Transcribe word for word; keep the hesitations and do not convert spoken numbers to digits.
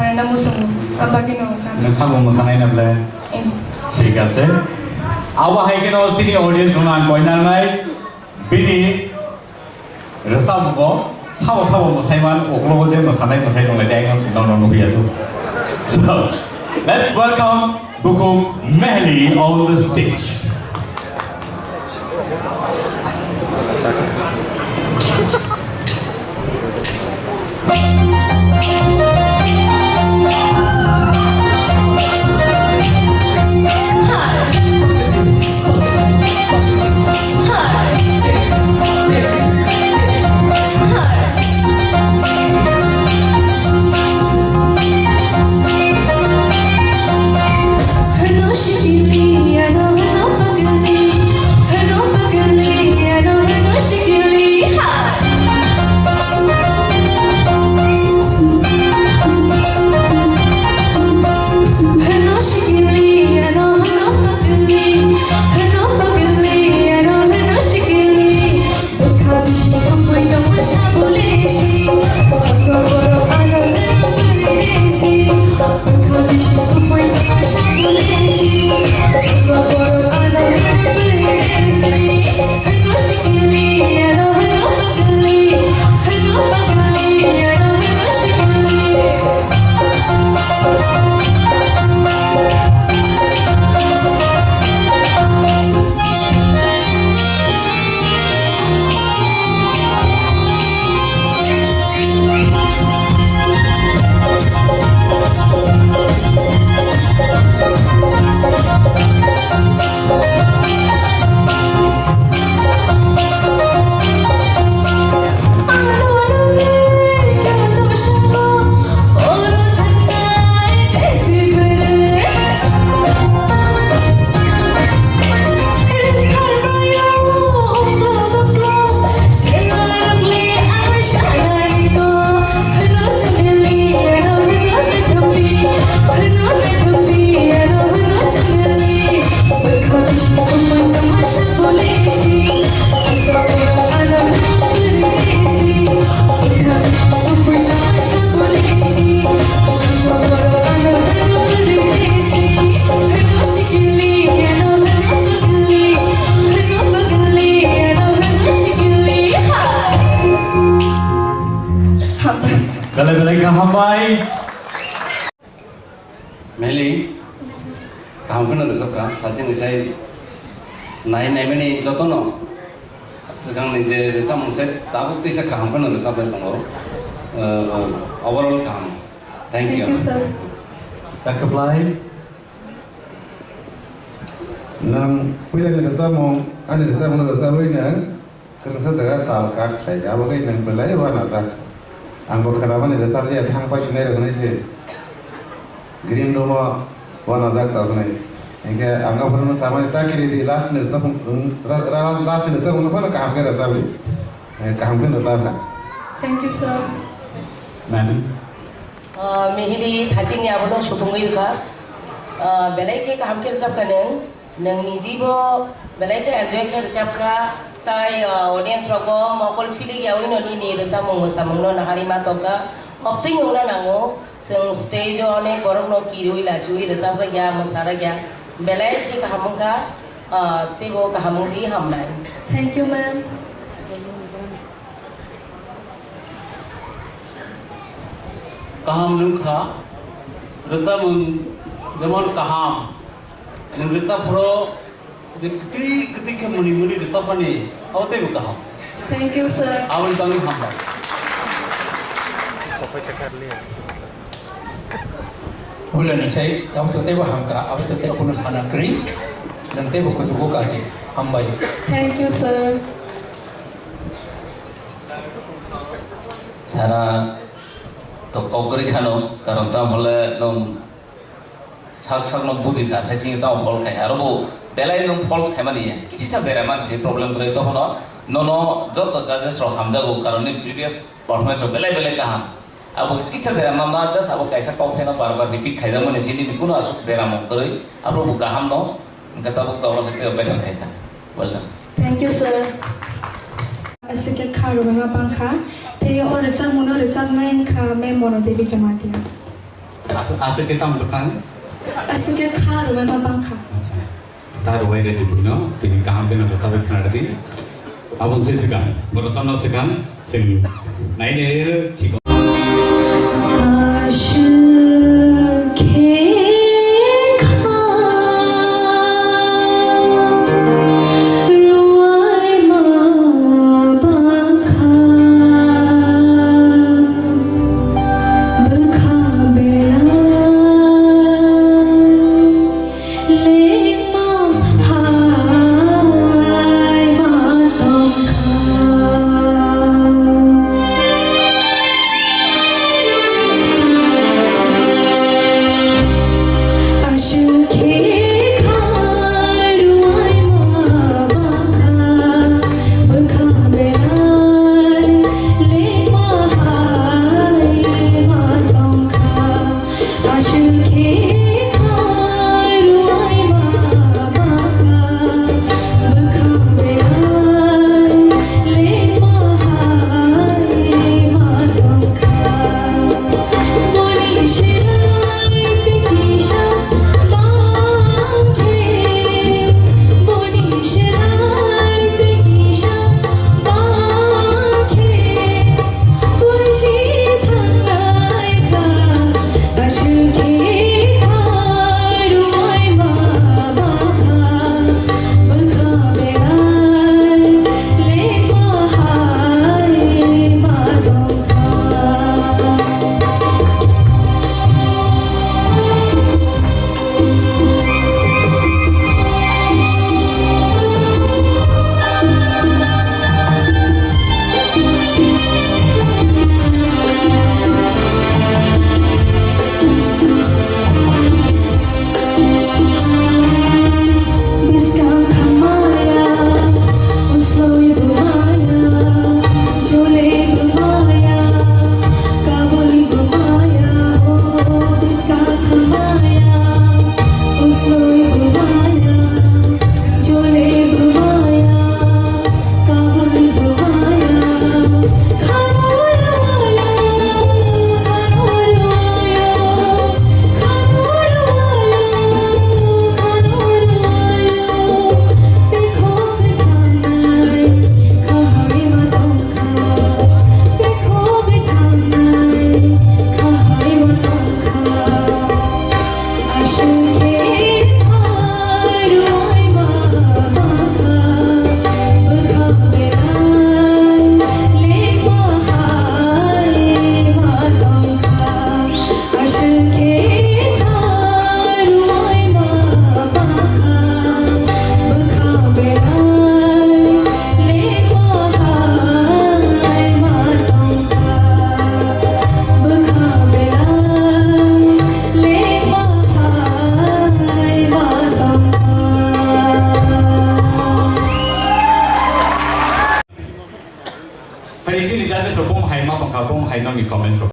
Ano musungo, abagino kan. Nang sabo mosanai na ble? Eh. Thik ase. Abo hai khe no sini audience rok ang koi nangnai. Bini rwchapmung bo sabo sabo mwsaiman, uklogo je mwsanai mwsai tonglai de, ayang song no nugwi ya to. So, let's welcome Bukhuk Mehli on the stage. Belai belai kha hambai. Meli, kaham kheno rwchapkha, hachini sai nai naimani jotono swkangni je rwchapmung se tabuk teisa kaham kheno rwchapbai tongo. Uh, overall kaham. Thank you. Thank you, sir. Sa kwplai. Nang puila ni rwchapmung, ani rwchapmung rwchapwi nang Kwrwngsa jaga tal kat khlai, abo khe nwng belai uanajak. Ang bo khwnamani rwchapya, thang pai sinai rok hinwi se green room o uanajak tok hinwi. Hinkhe ang aphuru samani ta kiri di, last ni rwchapmung, ra-, ra-, last ni rwchapmung no phano kaham khe rwchapli. Eh, kaham khe rwchapkha. Thank you, sir. Madam. Ah, Mihiri thachini abono supungwi rwkha. Ah, belai khe kaham khe rwchapkha nwng. Nwng nijibo belai khe enjoy khe rwchapkha, tai, ah, audience rokbo mokol philik yaui no nini rwchapmung mwsamungno naharwi ma tongkha. Obtwi nukna nango, chwng stage o onek borokno kirui lachiui rwchaprakya, mwsarakya. Belai khe kaham wngkha, ah, teibo kaham wngwi hamnai. Thank you, ma'am. Kaham wngkha, rwchapmung jemon kaham. Nwng rwchapphuru je kwtwi kwtwi khe mwnwi mwnwi rwchapmani, abo teibo kaham. Thank you, sir. Aboni bagwi hambai. Puila ni sai, abo to teibo hamkha, abo to teibo kunu sana kwrwi, nwng teibo kuchugo kaji, hambai. Thank you, sir. Sara to kok kwrwi khano, karon tamo hole nwng sak sakno buji kha, thai sini tamo phol khai, aro bo belai nwng phol khaimani ya. Kichisa dera mansi problem kwrwi, tokhono nono joto judges rok hamjago, karon ni previous performance rok belai belai kaham. Abo kisa dera manna, just abo kaisa kok thaino bar bar repeat khaijakmani, sini ni kuno aswk dera mung kwrwi, abo bo kaham no, hwnkhe tabuk to abo khe better khai kha. Well done. Thank you, sir. Aswk khe kha rwbaima bang kha, tei o rwchapmung no rwchapnai wng kha Ma'am Mono Devi Jamatia. Aswk, aswk khe tamo bwkhang? Aswk khe kha rwmai ma bangkha. Ta rwai redi buino, tini kaham beno rwchapwi khna rwdi. Aboni se swkang, borok chwngno swkang, chwng nai nai rw chikon. Aswk khe kha rwai ma bangkha. Bwkha belai lengma hai ma tongkha. Aswk khe kha rwai ma bangkha, bwkha belai lengma hai ma tongkha. Aswk khe kha rwai ma bangkha, bwkha belai lengma hai ma tongkha. Phai chini judges rok bom hai ma tongkha, bom hai noni comment rok.